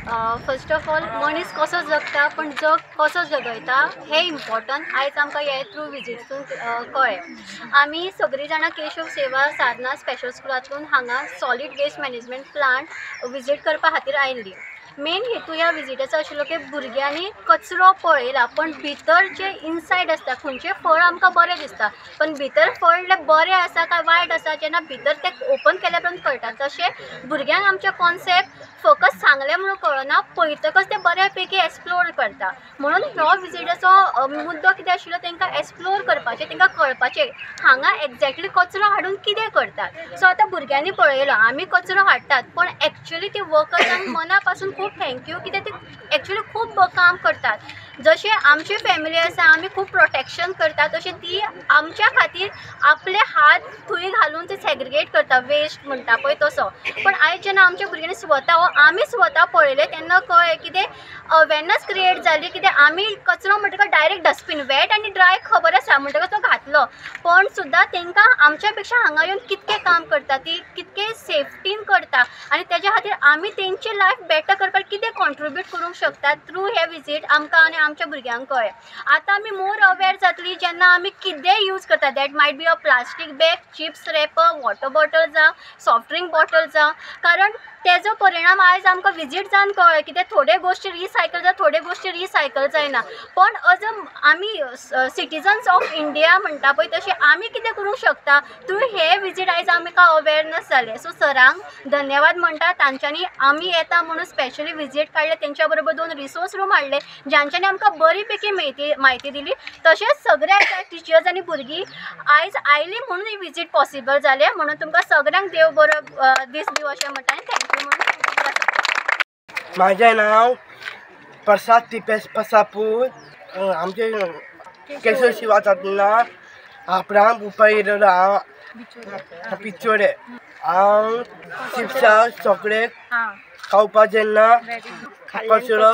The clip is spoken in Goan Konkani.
फर्स्ट ऑफ ऑल मनीस कसो जगता पण जग कसो जगयता हें इम्पॉर्टंट आयज आमकां हे थ्रू विजिटसून कळ्ळें. आमी सगळीं जाणां केशव सेवा साधना स्पेशल स्कुलांतून हांगा solid waste management plant visit करपा खातीर आयिल्ली. मेन हेतू ह्या विजिटाचो आशिल्लो की भुरग्यांनी कचरो पळयला पण भितर जे इनसायड आसता खंयचें फळ आमकां बरें दिसता पण भितर फळ बरें आसा काय वायट आसा जेन्ना भितर तें ओपन केल्या उपरांत कळटा. तशें भुरग्यांक आमचें कॉन्सेप्ट फकत सांगलें म्हणून कळना, पळयतकच ते बऱ्या पैकी एक्सप्लोर करता. म्हणून ह्यो विजिटाचो मुद्दो कितें आशिल्लो तांकां एक्सप्लोर करपाचें, तांकां कळपाचें हांगा एक्झॅक्टली कचरो हाडून कितें करतात. सो आतां भुरग्यांनी पळयलो आमी कचरो हाडटात पण एक्चुली ते वर्कर्सांक मना पासून खूब thank you कित्याक ते एक्चुली खूब काम करतात. जशें आमची फॅमिली आसा आमी खूब प्रोटेक्शन करता तशें ती आमच्या खातीर आपले हात थंय घालून ते सेग्रिगेट करता वेस्ट म्हणटा पळय तसो. पण आयज जेन्ना आमच्या भुरग्यांनी स्वता हो आमी स्वता पळयलें तेन्ना कळ्ळें कितें अवेरनस क्रिएट जाली कितें आमी कचरो म्हणटकच डायरेक्ट डस्टबीन वेट आनी ड्राय खबर आसा म्हणटकच तो घातलो पण सुद्दां तांकां आमच्या पेक्षा हांगा येवन कितकें काम करता ती कितके सेफ्टीन करता आनी तेज्या खातीर आमी तेंची लायफ बेटर करपाक कितें कॉन्ट्रिब्यूट करूंक शकता थ्रू हे विजीट आमकां आनी आमच्या भुरग्यांक कळ्ळें. आतां आमी मोर अवेर जातली जेन्ना आमी कितेंय यूज करता that might be a plastic bag, chips wrapper, water bottle जावं, सॉफ्ट ड्रिंक बॉटल जावं, कारण तेजो परिणाम आयज आमकां विजीट जावन कळ्ळें कित्याक थोडे गोश्टी रिसायकल जाता थोडे गोश्टी रिसायकल जायना. पण अज अ आमी सिटिजन्स ऑफ इंडिया म्हणटा पळय तशें आमी कितें करूंक शकता थ्रू हे विजीट आयज आमकां अवेरनस जालें. सो सरांक धन्यवाद म्हणटा तांच्यांनी आमी येता म्हणून स्पेशली विजीट काडले, तेंच्या बरोबर 2 रिसोर्स रूम हाडले ज्यांच्यांनी आमकां बरी पैकी म्हायती दिली. तशेंच सगळे टिचर्स आनी भुरगीं आयज आयलीं म्हणून ही विजीट पॉसिबल जालें. म्हणून तुमकां सगळ्यांक देव बरो दीस दिवं अशें म्हणटा आनी thank you. माझे नाव प्रसाद टिपेश पसापूर. आमचे केशव शिवा साधना आपणाक उपाय हांव पिचोडे हांव चिप्सां सगळे खावपाचें ना कचरो.